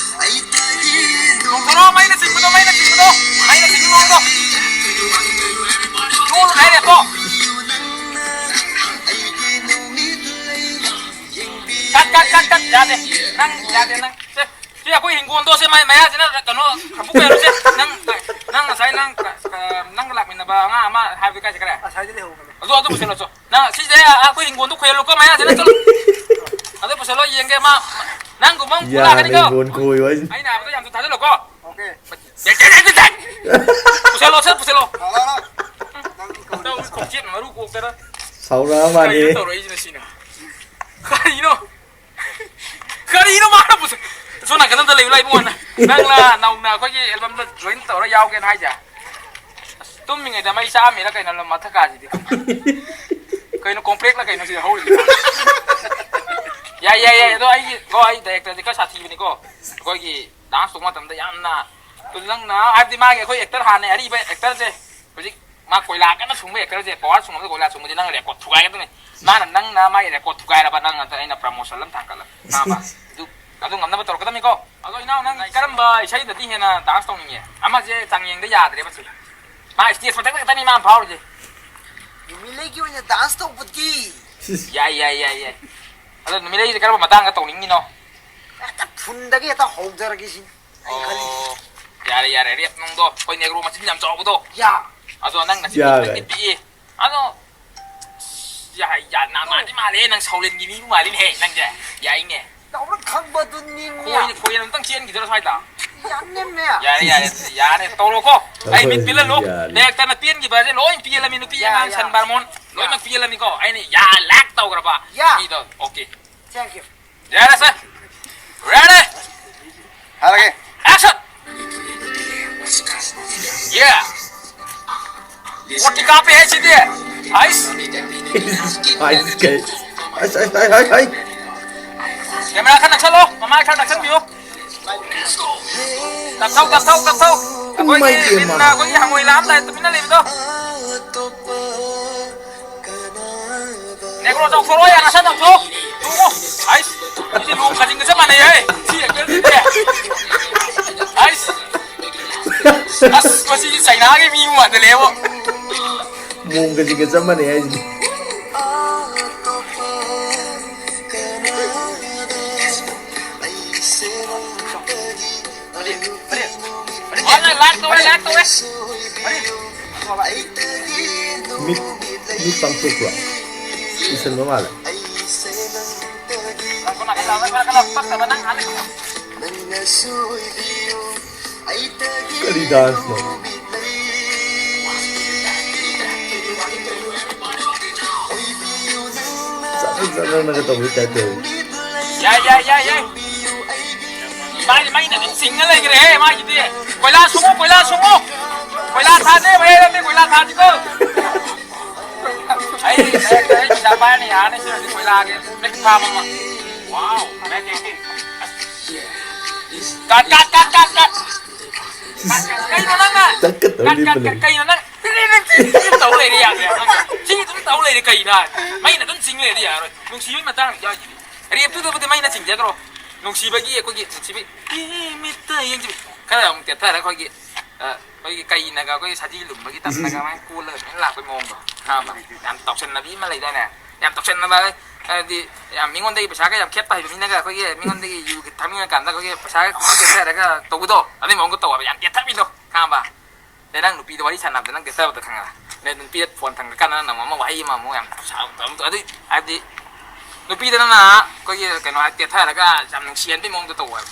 ꯆꯣꯡꯊꯣꯔꯛꯑꯣ, ꯃꯩꯅ ꯆꯤꯡꯕꯗꯣ, ꯃꯩꯅ ꯆꯤꯡꯕꯗꯣ꯫ ꯃꯩꯅ ꯆꯤꯡꯕ ꯃꯑꯣꯡꯗꯣ꯫ ꯌꯣꯜꯂꯨ ꯍꯥꯏꯔꯦꯀꯣ꯫ ꯀꯠ, ꯀꯠ, ꯀꯠ, ꯀꯠ꯫ ꯌꯥꯗꯦ꯫ ꯅꯪ ꯌꯥꯗꯦ, ꯅꯪ꯫ ꯁꯦ, ꯁꯤ ꯑꯩꯈꯣꯏ ꯍꯤꯡꯒꯣꯜꯗꯣ, ꯁꯦ, ꯃꯌꯥ-, ꯃꯌꯥꯁꯤꯅ ꯀꯩꯅꯣ ꯈꯥꯕꯨ ꯈꯣꯏꯍꯜꯂꯨꯁꯦ꯫ ꯅꯪ, ꯅꯪ ꯉꯁꯥꯏ ꯅꯪ, ꯑ, ꯅꯪꯒ ꯂꯥꯛꯃꯤꯟꯅꯕ ꯑꯉꯥꯡ ꯑꯃ ꯍꯥꯏꯕꯗꯤ ꯀꯥꯏ ꯆꯠꯈ꯭ꯔꯦ? ꯑꯁꯥꯏꯗ ꯂꯩꯍꯧꯕꯅꯦ꯫ ꯑꯗꯨ, ꯑꯗꯨ ꯄꯨꯁꯤꯜꯂꯣ ꯆꯣ꯫ ꯅꯪ ꯁꯤꯁꯦ ꯑꯩꯈꯣꯏ ꯍꯤꯡꯒꯣꯜꯗꯣ ꯈꯣꯏꯍꯜꯂꯨꯀꯣ, ꯃꯌꯥꯁꯤꯅ ꯆꯠꯂꯣ꯫ ꯑꯗꯨ ꯄꯨꯁꯤꯜꯂꯣ, ꯌꯦꯡꯒꯦ ꯃꯥ, ꯅꯪꯒꯨꯝꯕ ꯑꯃ ꯌꯥ, ꯄꯨꯔꯛꯀꯅꯤꯀꯣ꯫ ꯍꯤꯡꯒꯣꯜ ꯈꯣꯏꯌꯨ ꯍꯥꯏꯁꯤꯅꯤ꯫ ꯑꯩꯅ ꯍꯥꯏꯕꯗꯣ ꯌꯥꯝ ꯊꯥꯖꯜꯂꯣꯀꯣ꯫ ꯑꯣꯀꯦ꯫ ꯄꯨꯁꯜꯂꯣ, ꯁꯠ ꯄꯨꯁꯜꯂꯣ꯫ ꯂꯥꯛꯑꯣ, ꯂꯥꯛꯑꯣ, ꯂꯥꯛꯑꯣ꯫ ꯅꯪ ꯀꯧꯔꯤ꯫ ꯇꯧ, ꯈꯣꯡꯆꯦꯠ ꯃꯔꯨ ꯀꯣꯛꯇꯅ꯫ ꯁꯥꯎꯔꯛꯑ ꯃꯥꯜꯂꯦ꯫ ꯀꯔꯤꯅꯣ ꯇꯧꯔꯛꯏꯁꯤꯅ ꯁꯤꯅ? ꯀꯔꯤꯅꯣ? ꯀꯔꯤꯅꯣ ꯃꯥꯅ ꯄꯨꯁꯜ-, ꯁꯣꯝ ꯅꯥꯀꯟꯗ ꯂꯩꯌꯨ ꯂꯥꯏ ꯏꯕꯨꯡꯉꯣ꯫ ꯅꯪꯅ ꯅꯧꯅ ꯑꯩꯈꯣꯏꯒꯤ ꯑꯦꯜꯕꯝꯗ ꯖꯣꯏꯟ ꯇꯧꯔ ꯌꯥꯎꯒꯦꯅ ꯍꯥꯏꯁꯦ? ꯑꯁ, ꯇꯨꯝꯃꯤꯉꯩꯗ ꯃꯩ ꯆꯥꯛꯑꯝꯃꯤꯔ ꯀꯩꯅꯣ, ꯃꯊꯛ ꯀꯥꯁꯤꯗꯤ? ꯀꯩꯅꯣ, ꯀꯣꯝꯄ꯭ꯂꯦꯛꯂ ꯀꯩꯅꯣ ꯁꯤꯗ ꯍꯧꯔꯤꯁꯦ? ꯌꯥꯏ, ꯌꯥꯏ, ꯌꯥꯏ꯫ ꯑꯗꯣ ꯑꯩꯒꯤ ꯀꯣ, ꯑꯩ ꯗꯥꯏꯔꯦꯛꯇꯔꯁꯦ ꯈꯔ ꯁꯥꯊꯤꯕꯅꯤꯀꯣ꯫ ꯑꯩꯈꯣꯏꯒꯤ ꯗꯥꯟꯁ ꯇꯧꯕ ꯃꯇꯝꯗ ꯌꯥꯝꯅ, ꯑꯗꯨ ꯅꯪꯅ ꯍꯥꯏꯕꯗꯤ ꯃꯥꯒꯤ ꯑꯩꯈꯣꯏ ꯑꯦꯛꯇꯔ ꯍꯥꯟꯅ ꯑꯔꯤꯕ ꯑꯦꯛꯇꯔꯁꯦ ꯍꯧꯖꯤꯛ ꯃꯥ ꯀꯣꯏꯂꯥ ꯀꯟꯅ ꯁꯨꯡꯕ ꯑꯦꯛꯇꯔꯁꯦ, ꯄꯋꯥꯔ ꯁꯨꯡꯕꯗ ꯀꯣꯏꯂꯥ ꯁꯨꯡꯕꯗꯤ ꯅꯪ ꯔꯦꯀꯣꯔꯗ ꯊꯨꯒꯥꯏꯒꯗꯕꯅꯤ꯫ ꯃꯥꯅ, ꯅꯪꯅ ꯃꯥꯒꯤ ꯔꯦꯀꯣꯔꯗ ꯊꯨꯒꯥꯏꯔꯕ, ꯅꯪ ꯑꯗ ꯑꯩꯅ ꯄ꯭ꯔꯃꯣꯁꯟ ꯑꯃ ꯊꯥꯡꯒꯠꯂ ꯅꯥꯕ꯫ ꯑꯗꯨ, ꯑꯗꯨ ꯉꯝꯅꯕ ꯇꯧꯔꯛꯀꯗꯕꯅꯤꯀꯣ꯫ ꯑꯗꯣ ꯏꯅꯥꯎ, ꯅꯪ ꯀꯔꯝꯕ ꯏꯁꯩꯗꯗꯤ ꯍꯦꯟꯅ ꯗꯥꯟꯁ ꯇꯧꯅꯤꯡꯉꯦ? ꯑꯃꯁꯦ ꯆꯥꯡꯌꯦꯡꯗ ꯌꯥꯗ꯭ꯔꯦꯕ ꯁꯤ꯫ ꯃꯥ ꯁ꯭ꯇꯦꯖ ꯃꯊꯛꯇ ꯈꯛꯇꯅꯤ ꯃꯥꯅ ꯐꯥꯎꯔꯤꯁꯦ꯫ ꯅꯨꯃꯤꯠꯂꯩꯒꯤ ꯑꯣꯏꯅ ꯗꯥꯟꯁ ꯇꯧꯕꯗꯤ꯫ ꯌꯥꯏ, ꯌꯥꯏ, ꯌꯥꯏ, ꯌꯥꯏ꯫ ꯑꯗꯣ ꯅꯨꯃꯤꯠꯂꯩꯁꯦ ꯀꯔꯝꯕ ꯃꯇꯥꯡꯗ ꯇꯧꯅꯤꯡꯉꯤꯅꯣ? ꯍꯦꯛꯇ ꯐꯨꯟꯗꯒꯤ ꯍꯦꯛꯇ ꯍꯧꯖꯔꯒꯦ ꯁꯤꯅꯤ ꯑꯩ ꯈꯜꯂꯤꯁꯦ꯫ ꯑꯣ, ꯌꯥꯔꯦ, ꯌꯥꯔꯦ꯫ ꯔꯦꯞ ꯅꯨꯡꯗꯣ, ꯑꯩꯈꯣꯏ ꯅꯦꯒ꯭ꯔꯣ ꯃꯆꯤꯟ ꯌꯥꯝ ꯆꯥꯎꯕꯗꯣ꯫ ꯌꯥ꯫ ꯑꯗꯣ ꯅꯪ ꯅꯆꯤꯟ ꯌꯥꯔꯦ꯫ ꯈꯤꯇꯪꯗꯤ ꯄꯤꯛꯏ꯫ ꯑꯗꯣ, ꯌꯥꯏ, ꯌꯥ, ꯅꯥ-, ꯃꯥꯗꯤ ꯃꯥꯜꯂꯦ, ꯅꯪ ꯁꯥꯎꯂꯦꯟꯒꯤ ꯃꯤꯕꯨ ꯃꯥꯜꯂꯤꯅꯦꯍꯦ, ꯅꯪꯁꯦ꯫ ꯌꯥꯏꯅꯦ꯫ ꯇꯧꯔ ꯈꯪꯕꯗꯨꯅꯤꯅꯦ꯫ ꯈꯣꯏꯅ, ꯈꯣꯏꯅ ꯑꯝꯇꯪ ꯆꯦꯟꯈꯤꯗꯣꯏꯔꯣ ꯁ꯭ꯋꯥꯏꯗ? ꯌꯥꯅꯤꯃꯦ꯫ ꯌꯥꯔꯦ, ꯌꯥꯔꯦ, ꯑꯗꯨꯗꯤ ꯌꯥꯔꯦ, ꯇꯧꯔꯣꯀꯣ꯫ ꯑꯩ ꯃꯤꯠ ꯑꯩꯈꯣꯏ ꯄꯤꯜꯍꯜꯂꯨ꯫ ꯌꯥꯔꯦ꯫ ꯗꯥꯏꯔꯦꯛꯇꯔꯅ ꯄꯦꯟꯈꯤꯕ ꯍꯥꯏꯁꯦ ꯂꯣꯏ ꯄꯦꯜꯂꯝꯃꯤ, ꯅꯨꯄꯤ ꯌꯥ, ꯑꯉꯥꯡ, ꯌꯥ꯫ ꯁꯟ ꯕꯥꯔꯃꯣꯟ ꯂꯣꯏꯅꯃꯛ ꯄꯦꯜꯂꯝꯃꯤꯀꯣ꯫ ꯑꯩꯅ ꯌꯥ ꯂꯥꯛ ꯇꯧꯈ꯭ꯔꯕ ꯌꯥ꯫ ꯃꯤꯗꯣ꯫ ꯑꯣꯀꯦ꯫ Thank you꯫ ꯌꯥꯔꯦ, ꯁꯦ꯫ Ready? ꯍꯥꯏꯔꯒꯦ꯫ Action! Yeah! ꯐꯣꯔꯇꯤ ꯀꯥꯞꯄꯦ ꯍꯥꯏ ꯁꯤꯗꯤ꯫ ꯑꯩꯁ! ꯑꯩꯁ, ꯀꯩ? ꯑꯩꯁ, ꯑꯩꯁ, ꯑꯩꯁ, ꯑꯩꯁ, ꯑꯩꯁ! ꯀꯦꯃꯦꯔꯥ ꯈꯔ ꯅꯛꯁꯜꯂꯣ, ꯃꯃꯥꯏ ꯈꯔ ꯅꯛꯁꯟꯕꯤꯌꯨ꯫ ꯇꯞꯊꯧ, ꯇꯞꯊꯧ, ꯇꯞꯊꯧ꯫ ꯑꯩꯈꯣꯏꯒꯤ ꯏꯃꯥꯏ ꯄꯦꯝꯃ꯫ ꯃꯤꯠꯅ ꯑꯩꯈꯣꯏꯒꯤ ꯍꯪꯉꯣꯏ ꯂꯥꯛꯑꯝꯗꯥꯏ ꯇꯨꯃꯤꯟꯅ ꯂꯩꯕꯗꯣ꯫ ꯅꯦꯒ꯭ꯔꯣ ꯆꯥꯎꯊꯣꯔꯛꯑꯣ, ꯌꯥ ꯅꯁꯥ ꯆꯥꯎꯊꯣꯛꯑꯣ꯫ ꯇꯣꯛꯑꯣ꯫ ꯍꯥꯏꯁ, ꯃꯁꯤ ꯂꯣꯡ ꯈꯥꯖꯤꯡꯒ ꯆꯞ ꯃꯥꯟꯅꯩ ꯍꯦ꯫ ꯁꯤ ꯑꯦꯛꯇꯔꯁꯤꯗꯤ꯫ ꯍꯥꯏꯁ꯫ ꯑꯁ, ꯃꯁꯤꯗꯤ ꯆꯩꯅꯥꯒꯤ ꯃꯤ ꯃꯥꯟꯁꯤꯜꯂꯛꯑꯦꯕꯣ꯫ ꯃꯣꯡꯒꯁꯤꯒ ꯆꯞ ꯃꯥꯟꯅꯩ ꯍꯥꯏꯁꯤꯅꯤ꯫ ꯃꯥꯅ ꯂꯥꯛ ꯇꯧꯋꯦ, ꯂꯥꯛ ꯇꯧꯋꯦ꯫ ꯃꯤꯠ, ꯃꯤꯠ ꯄꯥꯡꯊꯣꯛꯄ꯭ꯔꯣ? ꯎꯏꯁꯟꯕ ꯃꯥꯜꯂꯦ꯫ ꯀꯔꯤ ꯗꯥꯟꯁꯅꯣ? ꯆꯠꯅ ꯆꯠꯅꯅꯒ ꯇꯧꯕꯩ ꯇꯥꯏꯞ ꯇꯧꯋꯤ꯫ ꯌꯥꯏ, ꯌꯥꯏ, ꯌꯥꯏ, ꯌꯥꯏ꯫ ꯃꯥꯒꯤ ꯃꯩꯅ ꯑꯗꯨꯝ ꯆꯤꯡꯉ ꯂꯩꯈ꯭ꯔꯦꯍꯦ ꯃꯥꯒꯤꯗꯤ꯫ ꯀꯣꯏꯂꯥ ꯁꯨꯡꯉꯨ, ꯀꯣꯏꯂꯥ ꯁꯨꯡꯉꯨ꯫ ꯀꯣꯏꯂꯥ ꯊꯥꯁꯦ, ꯃꯍꯦꯟꯗ꯭ꯔꯗꯤ ꯀꯣꯏꯂꯥ ꯊꯥꯁꯤꯀꯣ꯫ ꯑꯩ ꯂꯩꯔꯛꯇ ꯑꯩ ꯄꯩꯁꯥ ꯄꯥꯏꯔꯅꯤ, ꯌꯥꯔꯅꯤ, ꯁꯤ ꯍꯧꯖꯤꯛ ꯀꯣꯏꯂꯥꯒꯤ ꯕ꯭ꯂꯦꯛ ꯐꯥꯝ ꯑꯃ꯫ Wow, ꯀꯠ, ꯀꯠ, ꯀꯠ, ꯀꯠ, ꯀꯠ꯫ ꯀꯠ, ꯀꯠ, ꯀꯩꯅꯣ ꯅꯪꯅ? ꯇꯠꯀꯗꯧꯔꯤ ꯀꯠ, ꯀꯠ, ꯀꯠ, ꯕ꯭ꯂꯦꯛ꯫ ꯀꯩꯅꯣ ꯅꯪ? ꯇꯤꯔꯤꯔꯤ ꯇꯤꯔꯤꯔꯤ ꯇꯧ ꯂꯩꯔꯦ ꯌꯥꯗ꯭ꯔꯦ ꯅꯪ꯫ ꯁꯤ ꯑꯗꯨꯝ ꯇꯧ ꯂꯩꯔꯦ ꯀꯩꯅꯣ? ꯃꯩꯅ ꯑꯗꯨꯝ ꯆꯤꯡ ꯂꯩꯔꯗꯤ ꯌꯥꯔꯣꯏ꯫ ꯅꯨꯡꯁꯤꯕꯒꯤ ꯃꯇꯥꯡ ꯌꯥꯎꯔꯤꯁꯤꯗꯤ꯫ ꯔꯦꯞꯇꯨꯗꯕꯨꯗꯤ ꯃꯩꯅ ꯆꯤꯡꯖꯈ꯭ꯔꯣ꯫ ꯅꯨꯡꯁꯤꯕꯒꯤ ꯑꯩꯈꯣꯏꯒꯤ ꯅꯨꯡꯁꯤꯕꯤ ꯃꯤꯠꯇ ꯌꯦꯡꯁꯤꯕꯤ꯫ ꯈꯔ ꯑꯃꯨꯛ ꯇꯦꯠꯊꯔꯒ ꯑꯩꯈꯣꯏꯒꯤ, ꯑ, ꯑꯩꯈꯣꯏꯒꯤ ꯀꯩꯅꯒ ꯑꯩꯈꯣꯏꯒꯤ ꯁꯖꯤ ꯂꯨꯝꯕꯒꯤ ꯇꯝꯅꯒ ꯑꯗꯨꯃꯥꯏꯅ ꯀꯣꯜꯂꯒ ꯑꯗꯨꯃꯥꯏꯅ ꯂꯥꯛꯄꯒꯤ ꯃꯑꯣꯡꯗꯣ꯫ ꯈꯪꯉꯕ? ꯌꯥꯝ ꯇꯧꯁꯟꯅꯕꯤ ꯑꯃ ꯂꯩꯗꯥꯏꯅꯦ? ꯌꯥꯝ ꯇꯧꯁꯟꯅꯕ ꯍꯥꯏꯗꯤ ꯌꯥꯝ ꯃꯤꯉꯣꯟꯗꯒꯤ ꯄꯩꯁꯥꯒ ꯌꯥꯝ ꯈꯦꯠꯄ ꯍꯩꯕ ꯃꯤꯅꯒ ꯑꯩꯈꯣꯏꯒꯤ ꯃꯤꯉꯣꯟꯗꯒꯤ ꯌꯨꯒ ꯊꯛꯅꯤꯡꯉꯀꯥꯟꯗ ꯑꯩꯈꯣꯏꯒꯤ ꯄꯩꯁꯥꯒ ꯈꯨꯃꯥꯡ ꯆꯦꯟꯊꯔꯒ ꯇꯧꯕꯗꯣ, ꯑꯗꯨꯒꯤ ꯃꯑꯣꯡꯗ ꯇꯧꯋꯦꯕ, ꯌꯥꯝ ꯇꯦꯠꯊꯕꯤꯗꯣ꯫ ꯈꯪꯉꯕ? ꯑꯗꯩ ꯅꯪ ꯅꯨꯄꯤꯗ ꯋꯥꯔꯤ ꯁꯥꯟꯅꯕꯗ ꯅꯪ ꯇꯦꯠꯊꯕꯗꯣ ꯈꯪꯉꯕ? ꯑꯗꯩ ꯅꯨꯄꯤꯗ ꯐꯣꯟ ꯊꯝꯈ꯭ꯔꯀꯥꯟꯗ ꯅꯪꯅ ꯑꯃꯨꯛ ꯑꯃ ꯋꯥꯍꯩ ꯑꯃ ꯑꯃꯨꯛ ꯌꯥꯝ ꯁꯥꯎ-, ꯇꯧꯔꯝ-, ꯑꯗꯨꯏ ꯍꯥꯏꯗꯤ ꯅꯨꯄꯤꯗ ꯅꯪꯅ ꯑꯩꯈꯣꯏꯒꯤ ꯀꯩꯅꯣ ꯍꯥꯏ ꯇꯦꯠꯊꯔꯒ ꯌꯥꯝ ꯅꯨꯡꯁꯤꯍꯟꯕꯒꯤ ꯃꯑꯣꯡꯗ ꯇꯧꯋꯦꯕ꯫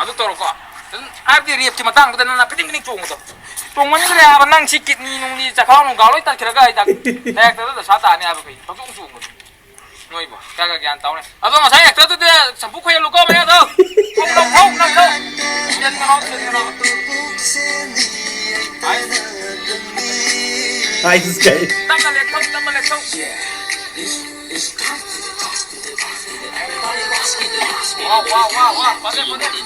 ꯑꯗꯨ ꯇꯧꯔꯣꯀꯣ꯫ ꯑꯗꯨꯝ ꯍꯥꯏꯕꯗꯤ ꯔꯦꯞꯀꯤ ꯃꯇꯥꯡꯗꯨꯗ ꯅꯪꯅ ꯐꯤꯗꯤꯡ ꯐꯤꯗꯤꯡ ꯆꯣꯡꯕꯗꯣ꯫ ꯆꯣꯡꯃꯟꯈ꯭ꯔꯦ ꯍꯥꯏꯕ, ꯅꯪ ꯁꯤ ꯀꯤꯠꯅꯤ ꯅꯨꯡꯅꯤ ꯆꯈꯥꯎ ꯅꯨꯡꯈꯥꯎ ꯂꯣꯏ ꯇꯠꯈ꯭ꯔꯒ ꯑꯩ ꯗꯥꯛ-, ꯗꯥꯏꯔꯦꯛꯇꯔꯗ ꯗꯁꯥ ꯇꯥꯅꯤ ꯍꯥꯏꯕ ꯀꯩꯅꯣ? ꯄꯪꯆꯣꯡ ꯆꯣꯡꯕꯗꯣ꯫ ꯅꯣꯏꯕꯣ, ꯀꯌꯥ ꯀꯌꯥ ꯒ꯭ꯌꯥꯟ ꯇꯧꯔꯦ꯫ ꯑꯗꯣ ꯉꯁꯥꯏ ꯑꯦꯛꯇꯔꯗꯨꯗꯤ ꯁꯝꯄꯨ ꯈꯣꯏꯍꯜꯂꯨꯀꯣ, ꯃꯌꯥꯗꯣ꯫ ꯊꯧ, ꯊꯧ, ꯊꯧ, ꯊꯧ, ꯊꯧ꯫ ꯆꯦꯟꯒꯅꯣ, ꯆꯦꯟꯒꯅꯣ꯫ ꯍꯥꯏ꯫ ꯍꯥꯏꯁ ꯀꯥꯏ꯫ ꯇꯞꯅ ꯂꯦꯞꯊꯧ, ꯇꯞꯅ ꯂꯦꯞꯊꯧ꯫ ꯋꯥ, ꯋꯥ, ꯋꯥ, ꯋꯥ, ꯐꯖꯩ, ꯐꯖꯩ꯫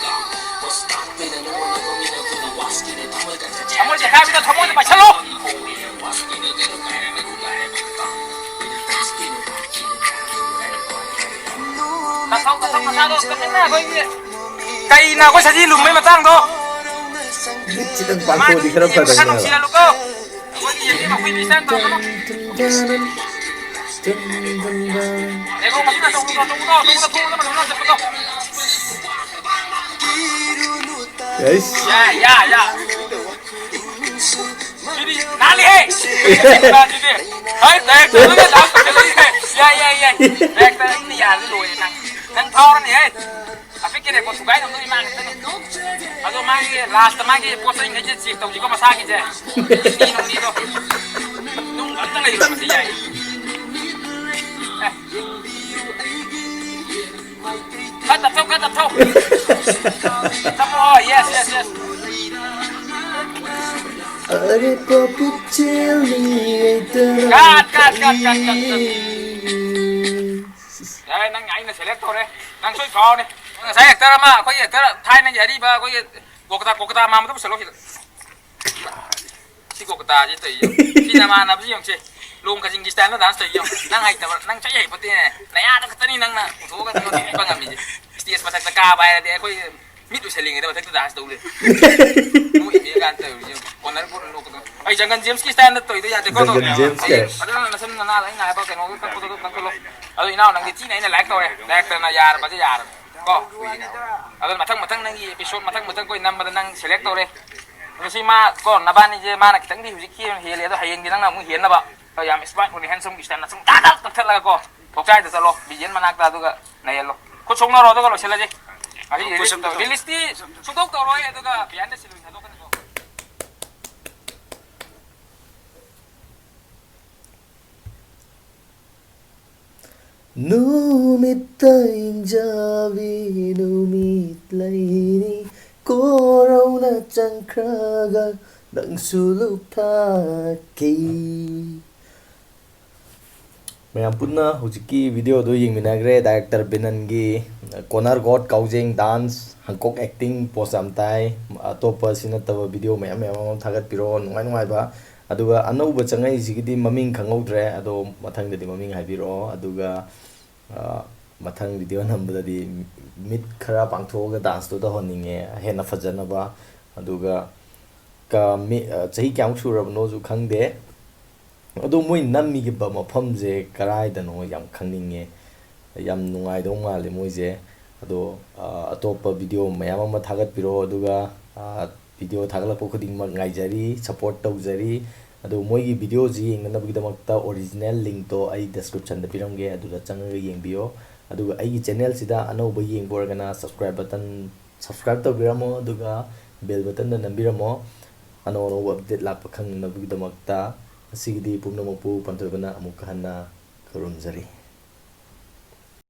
ꯊꯃꯣꯏ ꯆꯦꯈꯥꯏꯕꯤꯗ ꯊꯃꯣꯏꯗ ꯄꯥꯏꯁꯜꯂꯣ꯫ ꯀꯩꯅ ꯑꯩꯈꯣꯏ ꯁꯖꯤ ꯂꯨꯝꯕꯩ ꯃꯇꯥꯡꯗꯣ? ꯈꯤꯇꯪ ꯄꯥꯛꯊꯣꯛꯑꯗꯤ ꯈꯔ ꯐꯗꯧꯅꯦꯕ꯫ ꯌꯥ, ꯌꯥ, ꯌꯥ꯫ ꯁꯤꯗꯤ ꯅꯥꯜꯂꯤꯍꯦ! ꯁꯤꯗꯤ꯫ ꯍꯣꯏ, ꯗꯥꯏꯔꯦꯛꯇꯔꯗꯨꯅ ꯗꯥꯟꯁ ꯇꯧꯁꯜꯂꯛꯏꯍꯦ꯫ ꯌꯥꯏ, ꯌꯥꯏ, ꯌꯥꯏ꯫ ꯗꯥꯏꯔꯦꯛꯇꯔ ꯑꯩꯅ ꯌꯥꯔꯗꯤ ꯂꯣꯏꯔꯦ ꯅꯪ꯫ ꯅꯪ ꯐꯥꯎꯔꯅꯤꯍꯦ꯫ ꯑꯄꯤꯛꯀꯤ ꯔꯦꯀꯣꯔꯗ ꯊꯨꯒꯥꯏ ꯉꯝꯗꯣꯏ ꯏꯃꯥ ꯉꯥꯛꯇꯅꯤ꯫ ꯑꯗꯣ ꯃꯥꯒꯤ ꯂꯥꯁꯇ ꯃꯥꯒꯤ ꯄꯣꯠ ꯆꯩꯈꯩꯁꯦ ꯆꯦꯛ ꯇꯧꯁꯤꯀꯣ ꯃꯁꯥꯒꯤꯁꯦ꯫ ꯀꯤꯠꯅꯤ ꯅꯨꯡꯅꯤꯗꯣ꯫ ꯅꯨꯡ ꯑꯝꯇ ꯂꯩꯔꯣꯏ ꯃꯁꯤ ꯌꯥꯏ꯫ ꯑꯦ꯫ ꯈꯔ ꯇꯞꯊꯧ, ꯈꯔ ꯇꯞꯊꯧ꯫ ꯑꯔꯦꯞꯄ ꯄꯨꯛꯆꯦꯜꯅꯤ ꯑꯩ ꯇꯔꯥꯝ ꯀꯠ, ꯀꯠ, ꯀꯠ, ꯀꯠ, ꯀꯠ, ꯀꯠ꯫ ꯀꯛꯏ꯫ ꯌꯥꯔꯦ, ꯅꯪ ꯑꯩꯅ select ꯇꯧꯔꯦ꯫ ꯅꯪ ꯁꯣꯏ ꯐꯥꯎꯔꯅꯤ꯫ ꯉꯁꯥꯏ actor ꯑꯃ, ꯑꯩꯈꯣꯏꯒꯤ actor ꯊꯥꯏꯅꯒꯤ ꯑꯔꯤꯕ, ꯑꯩꯈꯣꯏꯒꯤ ꯀꯣꯀꯇꯥ, ꯀꯣꯀꯇꯥ ꯃꯥꯟꯕꯗꯨ ꯄꯨꯁꯜꯂꯣ ꯁꯤꯗ꯫ ꯁꯤ ꯀꯣꯀꯇꯥꯁꯤ ꯇꯧꯔꯤꯁꯦ꯫ ꯁꯤ ꯅꯃꯥꯟꯅꯕꯁꯤ ꯌꯦꯡꯉꯨꯁꯦ꯫ ꯂꯣꯡ ꯈꯖꯤꯡꯒꯤ style ꯗ dance ꯇꯧꯔꯤ ꯌꯦꯡꯉꯨ꯫ ꯅꯪ ꯍꯩꯇꯕ, ꯅꯪ ꯆꯠ ꯍꯩꯄꯣꯠꯇꯦꯅꯦ꯫ ꯅꯌꯥꯗꯣ ꯈꯛꯇꯅꯤ ꯅꯪꯅ ꯄꯨꯊꯣꯛꯑꯒ ꯑꯩꯉꯣꯟꯗ ꯄꯤꯕ ꯉꯝꯃꯤꯁꯦ꯫ Stage ꯃꯊꯛꯇ ꯀꯥꯕ ꯍꯥꯏꯔꯗꯤ ꯑꯩꯈꯣꯏ ꯃꯤꯠ ꯎꯏꯁꯜꯂꯤꯉꯩꯗ ꯃꯊꯛꯇ dance ꯇꯧ ꯂꯩ꯫ ꯅꯣꯛꯏꯅꯦ ꯀꯥꯏꯅ ꯇꯧꯔꯤꯁꯦ ꯌꯦꯡꯉꯨ꯫ Corner ꯕꯣꯠ ꯅꯣꯛꯀꯗꯧ꯫ ꯑꯩ ꯖꯪꯒꯟ ꯖꯦꯝꯁꯀꯤ style ꯗ ꯇꯧꯔꯤꯗꯣ ꯌꯥꯗꯦꯀꯣ, ꯑꯗꯣ꯫ ꯖꯪꯒꯟ ꯖꯦꯝꯁ ꯀꯥꯏ꯫ ꯑꯗꯨꯅ ꯅꯁꯝ ꯅꯅꯥꯗ ꯑꯩꯅ ꯍꯥꯏꯕ ꯀꯩꯅꯣꯒ ꯀꯛꯄꯗꯣ ꯑꯗꯨꯝ ꯀꯛꯊꯠꯂꯣ꯫ ꯑꯗꯣ ꯏꯅꯥꯎ ꯅꯪꯗꯤ ꯊꯤꯅ ꯑꯩꯅ like ꯇꯧꯔꯦ꯫ Director ꯅ ꯌꯥꯔꯕꯗꯤ ꯌꯥꯔꯕ꯫ ꯀꯣ꯫ ꯑꯗꯣ ꯃꯊꯪ ꯃꯊꯪ ꯅꯪꯒꯤ episode ꯃꯊꯪ ꯃꯊꯪ ꯑꯩꯈꯣꯏ ꯅꯝꯕꯗ ꯅꯪ select ꯇꯧꯔꯦ꯫ ꯑꯗꯣ ꯁꯤ ꯃꯥ ꯀꯣ ꯅꯕꯥꯅꯤꯁꯦ ꯃꯥꯅ ꯈꯤꯇꯪꯗꯤ ꯍꯧꯖꯤꯛꯀꯤ ꯑꯣꯏꯅ ꯍꯦꯜꯂꯦ꯫ ꯑꯗꯣ ꯍꯌꯦꯡꯗꯤ ꯅꯪꯅ ꯑꯃꯨꯛ ꯍꯦꯟꯅꯕ꯫ ꯈꯔ ꯌꯥꯝ smart ꯑꯣꯏꯅ handsome ꯒꯤ style ꯅ ꯁꯨꯝ ꯇꯥꯛ ꯇꯥꯛ ꯀꯛꯊꯠꯂꯒ ꯀꯣ꯫ ꯊꯣꯛꯆꯥꯏꯗ ꯆꯠꯂꯣ꯫ ꯕꯤꯖꯦꯟ ꯃꯅꯥꯛꯇ ꯑꯗꯨꯒ ꯅꯩꯍꯜꯂꯣ꯫ ꯈꯨꯠ ꯁꯣꯛꯅꯔꯣ ꯑꯗꯨꯒ ꯂꯣꯏꯁꯤꯜꯂꯁꯤ꯫ ꯉꯁꯤ release ꯇꯧ-, release ꯇꯤ ꯁꯨꯡꯇꯧ ꯇꯧꯔꯣꯏ ꯑꯗꯨꯒ behind the scene ꯑꯣꯏꯅ ꯊꯥꯗꯣꯛꯀꯅꯤꯀꯣ꯫ ꯅꯨꯃꯤꯠꯇ ꯏꯪꯖꯕꯤ ꯅꯨꯃꯤꯠ ꯂꯩꯅꯤ, ꯀꯣꯔꯧꯅ ꯆꯪꯈ꯭ꯔꯒ ꯅꯪꯁꯨ ꯂꯨꯞꯊꯛꯈꯤ꯫ ꯃꯌꯥꯝ ꯄꯨꯟꯅ ꯍꯧꯖꯤꯛꯀꯤ video ꯗꯨ ꯌꯦꯡꯃꯤꯟꯅꯈ꯭ꯔꯦ꯫ Director ꯕꯤꯅꯟꯒꯤ Corner ꯕꯣꯠ ꯀꯥꯎꯖꯦꯡ dance, ꯍꯪꯀꯣꯛ acting, pose ꯌꯥꯝ ꯇꯥꯏ꯫ ꯑꯇꯣꯞꯄ ꯁꯤ ꯅꯠꯇꯕ video ꯃꯌꯥꯝ ꯃꯌꯥꯝ ꯑꯃ ꯊꯥꯒꯠꯄꯤꯔꯛꯑꯣ, ꯅꯨꯡꯉꯥꯏ ꯅꯨꯡꯉꯥꯏꯕ꯫ ꯑꯗꯨꯒ ꯑꯅꯧꯕ ꯆꯪꯉꯛꯏꯁꯤꯒꯤꯗꯤ ꯃꯃꯤꯡ ꯈꯪꯍꯧꯗ꯭ꯔꯦ, ꯑꯗꯣ ꯃꯊꯪꯗꯗꯤ ꯃꯃꯤꯡ ꯍꯥꯏꯕꯤꯔꯛꯑꯣ꯫ ꯑꯗꯨꯒ, ꯑ, ꯃꯊꯪ video ꯅꯝꯕꯗꯗꯤ ꯃꯤꯠ ꯈꯔ ꯄꯥꯡꯊꯣꯛꯑꯒ dance ꯇꯣ ꯇꯧꯍꯟꯅꯤꯡꯉꯦ, ꯍꯦꯟꯅ ꯐꯖꯅꯕ꯫ ꯑꯗꯨꯒ ꯀ-, ꯃꯤ-, ꯑ, ꯆꯍꯤ ꯀꯌꯥꯃꯨꯛ ꯁꯨꯔꯕꯅꯣꯁꯨ ꯈꯪꯗꯦ꯫ ꯑꯗꯣ ꯃꯣꯏ ꯅꯝꯃꯤꯕ ꯃꯐꯝꯁꯦ ꯀꯔꯥꯏꯗꯅꯣ ꯌꯥꯝ ꯈꯪꯅꯤꯡꯉꯦ꯫ ꯌꯥꯝ ꯅꯨꯡꯉꯥꯏꯗꯧ ꯃꯥꯜꯂꯦ ꯃꯣꯏꯁꯦ꯫ ꯑꯗꯣ, ꯑ, ꯑꯇꯣꯞꯄ video ꯃꯌꯥꯝ ꯑꯃ ꯊꯥꯒꯠꯄꯤꯔꯛꯑꯣ, ꯑꯗꯨꯒ, ꯑ, video ꯊꯥꯒꯠꯂꯛꯄ ꯈꯨꯗꯤꯡꯃꯛ ꯉꯥꯏꯖꯔꯤ, support ꯇꯧꯖꯔꯤ꯫ ꯑꯗꯣ ꯃꯣꯏꯒꯤ video ꯁꯤ ꯌꯦꯡꯅꯅꯕꯒꯤꯗꯃꯛꯇ original link ꯇꯣ ꯑꯩ description ꯗ ꯄꯤꯔꯝꯒꯦ, ꯑꯗꯨꯗ ꯆꯪꯉꯒ ꯌꯦꯡꯕꯤꯌꯣ꯫ ꯑꯗꯨꯒ ꯑꯩꯒꯤ channel ꯁꯤꯗ ꯑꯅꯧꯕ ꯌꯦꯡꯕ ꯑꯣꯏꯔꯒꯅ subscribe button, subscribe ꯇꯧꯕꯤꯔꯝꯃꯣ, ꯑꯗꯨꯒ bell button ꯗ ꯅꯝꯕꯤꯔꯝꯃꯣ, ꯑꯅꯧ ꯑꯅꯧꯕ update ꯂꯥꯛꯄ ꯈꯪꯅꯕꯒꯤꯗꯃꯛꯇ꯫ ꯉꯁꯤꯒꯤꯗꯤ ꯄꯨꯝꯅꯃꯛꯄꯨ ꯄꯟꯊꯣꯏꯕꯅ ꯑꯃꯨꯛꯀ ꯍꯟꯅ ꯈꯨꯔꯨꯝꯖꯔꯤ꯫